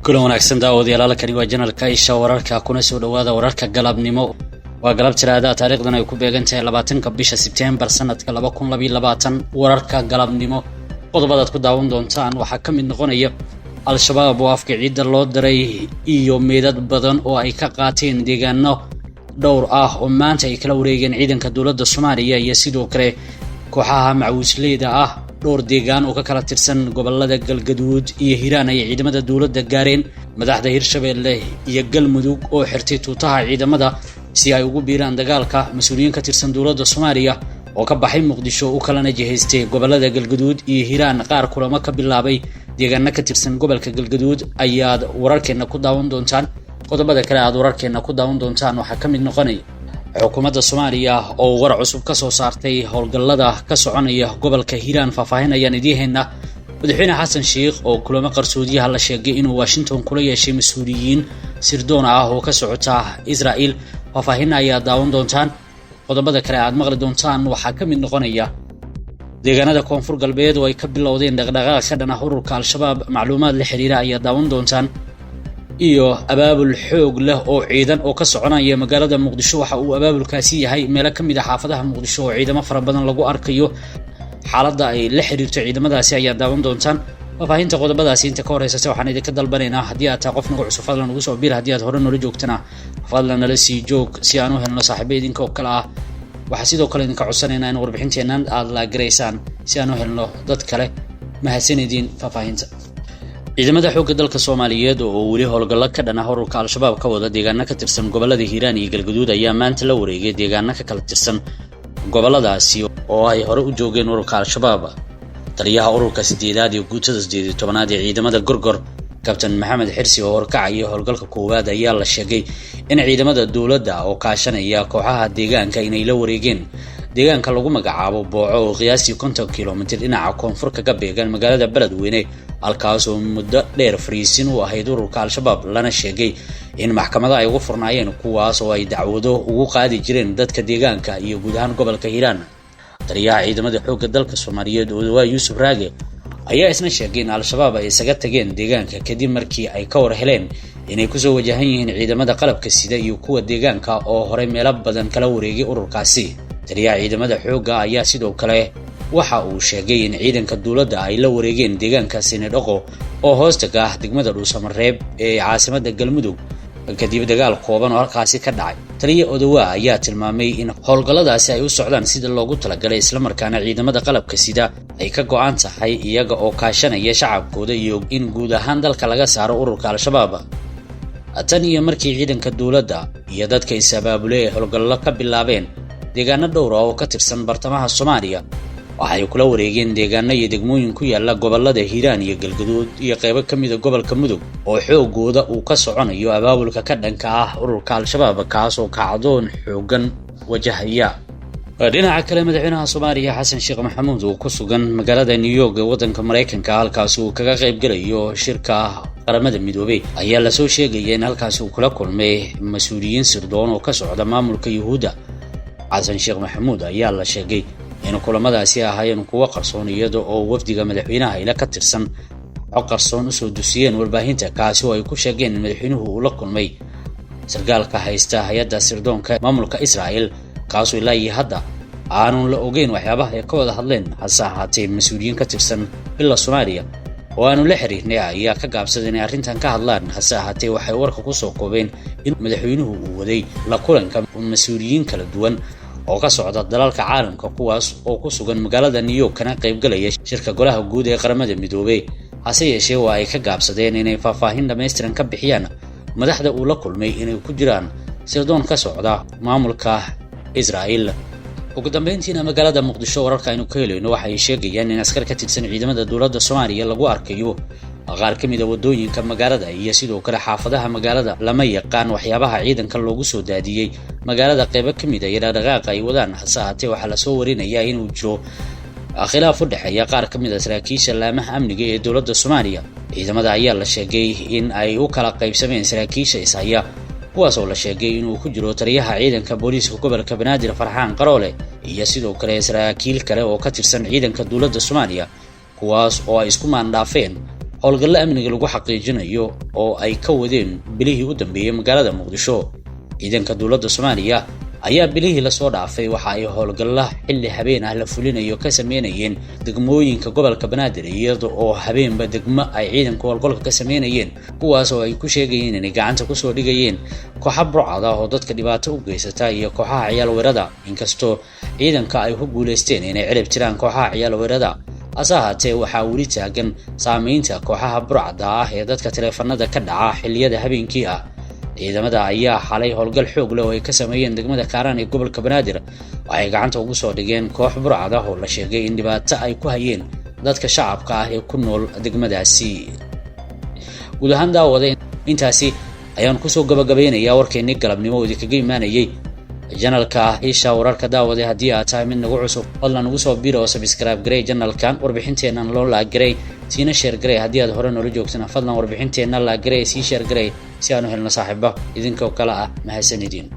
Kulan wanaagsan daawadayaal, halkani waa janalka Isha Wararka, kuna soo dhawaada wararka galabnimo. Waa galab Tiraada, taariikhdan ay ku beegan tahay 20-ka bisha Sebteembar sanadka 2022. Wararka galabnimo qodobadaad ku daawan doontaan waxaa ka mid noqonaya Al-Shabaab oo afka ciidda loo diray iyo meydad badan oo ay ka qaateen deegaano dhowr ah oo maanta ay kala wareegeen ciidanka dowladda Soomaaliya iyo sidoo kale kooxaha macawisleyda ah. Dhowr deegaan oo ka kala tirsan gobolada Galgaduud iyo Hiiraan ayay ciidamada dowladda gaareen. Madaxda Hirshabeelle iyo Galmudug oo xirtay tuutaha ciidamada si ay ugu biiraan dagaalka. Mas-uuliyiin ka tirsan dowladda Soomaaliya oo ka baxay Muqdisho u kalana jihaystay gobolada Galgaduud iyo Hiiraan, qaar kulamo ka bilaabay deegaano ka tirsan gobolka Galgaduud ayaad wararkeenna ku daawan doontaan. Qodobada kale aad wararkeenna ku daawan doontaan waxaa ka mid noqonaya xukuumadda Soomaaliya oo war cusub ka soo saartay howlgallada ka soconaya gobolka Hiiraan, faahfaahin ayaan idiin haynaa. Madaxweyne Xasan Sheikh oo kulamo qarsoodiyaha la sheegay inuu Washington kula yeeshay mas-uuliyiin sirdoon ah oo ka socota Israa'il, faahfaahinna ayaa daawan doontaan. Qodobada kale aad maqli doontaan waxaa ka mid noqonaya deegaanada Koonfur Galbeed oo ay ka bilowdeen dhaqdhaqaaq ka dhan ah ururka Al-Shabaab, macluumaad la xiriira ayaa daawan doontaan, iyo abaabul xoog leh oo ciidan oo ka soconaya magaalada Muqdisho. Waxa uu abaabulkaasi yahay meelo ka mid a xaafadaha Muqdisho oo ciidamo fara badan lagu arkayo, xaaladda ay la xiriirto ciidamadaasi ayaa daawan doontaan. Faahfaahinta qodobadaasi inta ka horeysase waxaan idinka dalbanaynaa, haddii aad tahay qof nagu cusub, fadlan ugu soo biir. Haddii aad hore noola joogtana, fadlan nala sii joog si aan u helno saaxiibo idinka oo kale ah. Waxaa sidoo kale idinka codsanaynaa in warbixinteennan aada laagaraysaan si aan u helno dad kale. Mahadsanediin. Faahfaahinta: ciidamada xoogga dalka Soomaaliyeed oo weli howlgallo ka dhan ah ururka Al-Shabaab ka wada deegaano ka tirsan gobolada Hiiraan iyo Galgaduud ayaa maanta la wareegay deegaano ka kala tirsan goboladaasi oo ay hore u joogeen ururka Al-Shabaab. Taliyaha ururka sideedaad iyo guutada 18aad ee ciidamada Gorgor, Kabtan Maxamed Xirsi, oo horkacaya howlgalka koowaad, ayaa la sheegay in ciidamada dowladda oo kaashanaya kooxaha deegaanka inay la wareegeen deegaanka lagu magacaabo Booco oo qiyaastii 50 kilomitir dhinaca koonfur kaga beegan magaalada Beledweyne, halkaas oo muddo dheer fariisin u ahayd ururka Al-Shabaab, lana sheegay in maxkamada ay ugu furnaayeen, kuwaas oo ay dacwado ugu qaadi jireen dadka deegaanka iyo guud ahaan gobolka Hiiraan. Taliyaha ciidamada xoogga dalka Soomaaliyeed, Odawaa Yuusuf Raage, ayaa isna sheegay in Al-Shabaab ay isaga tageen deegaanka kadib markii ay ka war heleen inay kusoo wajahan yihiin ciidamada qalabka sida iyo kuwa deegaanka oo horey meelo badan kala wareegay ururkaasi. Taliyaha ciidamada xoogga ayaa sidoo kale waxa uu sheegay in ciidanka dowladda ay la wareegeen deegaanka Sinidhaqo oo hoostaga ah degmada Dhuusamareeb ee caasimadda Galmudug kadib dagaal kooban oo halkaasi ka dhacay. Taliya Odawaa ayaa tilmaamay in howlgalladaasi ay u socdaan sida loogu talagalay, islamarkaana ciidamada qalabka sida ay ka go-an tahay, iyaga oo kaashanaya shacabkooda, iyo in guud ahaan dalka laga saaro ururka Al-Shabaab. Tan iyo markii ciidanka dowladda iyo dadka is-abaabule ay howlgallo ka bilaabeen deegaano dhowr ah oo ka tirsan bartamaha Soomaaliya, waxay kula wareegeen deegaano iyo degmooyin ku yaala gobolada Hiiraan iyo Galgaduud iyo qaybo ka mida gobolka Mudug oo xoogooda uu ka soconayo abaabulka ka dhanka ah ururka Al-Shabaab, kaas oo kacdoon xooggan wajahaya. Dhinaca kale, madaxweynaha Soomaaliya Xasan Sheekh Maxamuud oo ku sugan magaalada New York ee waddanka Maraykanka, halkaasi uu kaga qaybgelayo shirka Qaramada Midoobey, ayaa lasoo sheegaya in halkaasi uu kula kulmay mas-uuliyiin sirdoon oo ka socda maamulka Yuhuudda. Xasan Sheekh Maxamuud ayaa la sheegay in kulamadaasi ahaayeen kuwo qarsoon, iyada oo wafdiga madaxweynaha ila ka tirsan xog qarsoon usoo dusiyeen warbaahinta, kaasi oo ay ku sheegeen in madaxweynuhu uu la kulmay sargaalka haysta hay-adda sirdoonka maamulka Israa'el, kaasoo ilaa iyo hadda aanun la ogeyn waxyaabaha ay ka wada hadleen. Hase ahaatee, mas-uuliyiin ka tirsan Villa Soomaaliya oo aanu la xiriirnay ayaa ka gaabsaday inay arrintan ka hadlaan. Hase ahaatee, waxay warka kusoo koobeen in madaxweynuhu uu waday la kulanka mas-uuliyiin kala duwan oo ka socda dalalka caalamka, kuwaas oo ku sugan magaalada New York kana qaybgalaya shirka Golaha Guud ee Qaramada Midoobey. Hase yeeshee, waa ay ka gaabsadeen inay faahfaahin dhammaystiran ka bixiyaan madaxda uu la kulmay inay ku jiraan sirdoon ka socda maamulka Israa'il. Ugu dambeyntiina, magaalada Muqdisho wararka aynu ka helayno waxay sheegayaan in askar ka tirsan ciidamada dowladda Soomaaliya lagu arkayo qaar ka mid a waddooyinka magaalada iyo sidoo kale xaafadaha magaalada. Lama yaqaan waxyaabaha ciidanka loogu soo daadiyey magaalada qaybo ka mid a iyo dhaqdhaqaaqa ay wadaan. Hase ahaatee, waxaa lasoo warinayaa inuu jiro khilaaf u dhexeeya qaar ka mid a saraakiisha laamaha amniga ee dowladda Soomaaliya. Ciidamada ayaa la sheegay in ay u kala qaybsameen saraakiisha ishaya, kuwaas oo la sheegay inuu ku jiro taliyaha ciidanka booliiska gobolka Banaadir, Farxaan Qaroole, iyo sidoo kale saraakiil kale oo ka tirsan ciidanka dowladda Soomaaliya, kuwaas oo ay isku maandhaafeen. Howlgallo amniga lagu xaqiijinayo oo ay ka wadeen bilihii u dambeeyey magaalada Muqdisho. Ciidanka dowladda Soomaaliya ayaa bilihii lasoo dhaafay waxa ay howlgalla xilli habeen ah la fulinayo ka sameynayeen degmooyinka gobolka Banaadir, iyada oo habeenba degmo ay ciidanka howlgalka ka sameynayeen, kuwaas oo ay ku sheegayeen inay gacanta kusoo dhigayeen kooxa burcad ah oo dadka dhibaato u geysata iyo kooxaha ciyaal weerada. Inkastoo ciidanka ay ku guuleysteen inay cirib tiraan kooxaha ciyaal weerada, hase ahaatee waxaa weli taagan saameynta kooxaha burcadda ah ee dadka taleefanada ka dhaca xilliyada habeenkii ah. Ciidamada ayaa xalay howlgal xoog leh oo ay ka sameeyeen degmada Kaaraan ee gobolka Banaadir waxay gacanta ugu soo dhigeen koox burcad ah oo la sheegay in dhibaato ay ku hayeen dadka shacabka ah ee ku nool degmadaasi. Guud ahaan daawada, intaasi ayaan kusoo gabagabeynayaa warkeennii galabnimo oo idinkaga imaanayay janalka Isha Wararka. Daawade, haddii aad tahay mid nagu cusub, fadlan nagu soo biro oo subscribe garey janalkan, warbixinteennan loo like garey, siina share garey. Haddii aad hore noola joogtana, fadlan warbixinteenna like garey, sii share garey, si aanu helno saaxiibo idinkoo kale ah. Mahadsanidin.